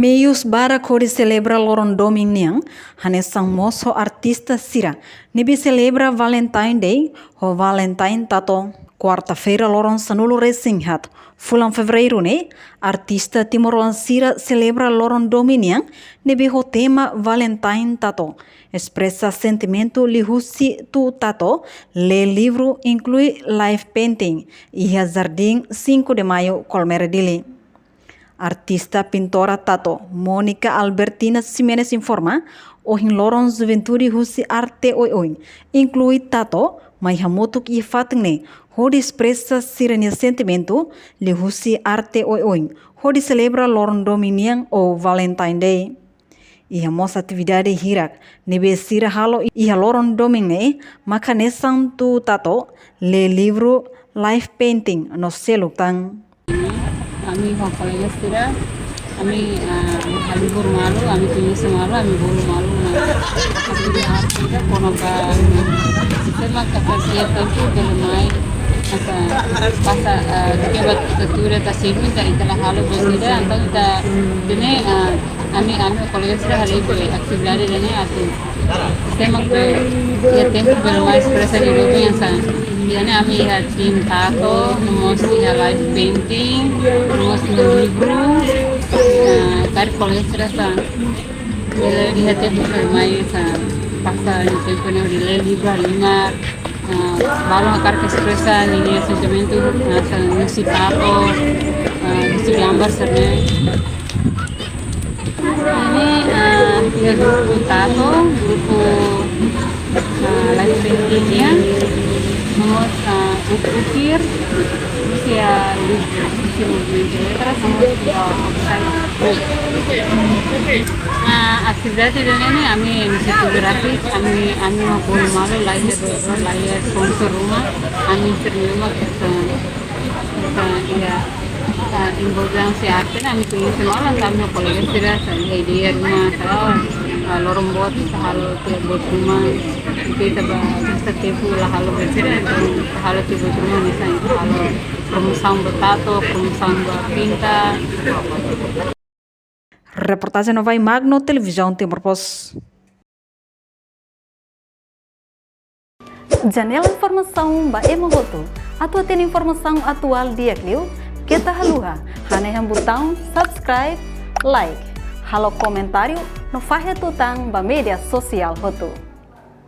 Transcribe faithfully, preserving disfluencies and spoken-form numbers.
Meius barak hodi selebra loron domin nian, hanesan mós ho artista sira ne'ebé selebra Valentine Day ho Valentine Tato. Kuarta-feira loron sanulu-resin-haat fulan Fevereiru ne'e, artista timoroan sira selebra loron domin nian ne'ebé ho tema Valentine Tato, espresa sentimentu liuhusi tuur tato, lee livru, inklui live painting iha Jardín Cinco de Maio, Kolmera, Dili. Artista pintora tato, Mónica Albertina Ximenes, informa, ohin loron juventude husi arte oioin inklui tato mai hamutuk iha fatin ne'e hodi espresa sira-nia sentimentu liuhusi arte oioin hodi selebra loron domin nian ou Valentine Day. Iha mós atividade hirak ne'ebé sira halo iha loron domin ne'e, mak hanesan tuur tato, lee livru, live painting no seluk tan. Ami ho kolega sira, ami, ah, halibur malu, ami koñese malu, ami bolu malu ona. Ami arte ida kona-ba sistema kapasidade tempu bele mai, asa pasa, ah, ke bat tatura ta simu, ita, ita la halo buat ida, entaun ita, ida-ne'e, ah, ami, ami ho kolega sira halibur atividade ida-ne'e atu sistema ke iha tempu bele mai espresa lia domin nian. Ida-ne'e ami iha tim tato, no mós iha live painting, no mós lee livru, ah, karik kolega sira sa. Bele iha tempu bele mai sa pasa nia tempu ne'e hodi lee livru, halimar, ah, balun hakarak espresa ninia sentimentu, ah, sa husi tato, ah, husi gambar sira-ne'e. Ne'e, ah, iha grupu tato, grupu, ah, live painting nian, no mós, ah, uk-ukir, husi, ah, livru, husi movimentu letras, no mós iha website. Ah, atividade ida-ne'e ne'e ami, ami sira grafis, ami, ami mak bolu malu, la iha doadór, la iha sponsor ruma, ami sira-nia ruma, ah, Ita, iha, ah, envolve husi arte ne'e, ami koñese malu, ami ho kolega sira, sa, iha ideia ruma, sa, ah, loron boot, ita halo tiha buat ruma, ita, ita ba, ita tempu la halo buat sira, entaun ita halo tiha buat ruma, misalnya ita halo promosaun ba tato, promosaun ba pinta. Reportajen Novai Magno, Televizaun Timor Post. Janela informasaun ba ema hotu. Atu hatene informasaun atuál di'ak liu, keta haluha hanehan butaun subscribe, like, halo komentáriu no fahe tutan ba média sosiál hotu.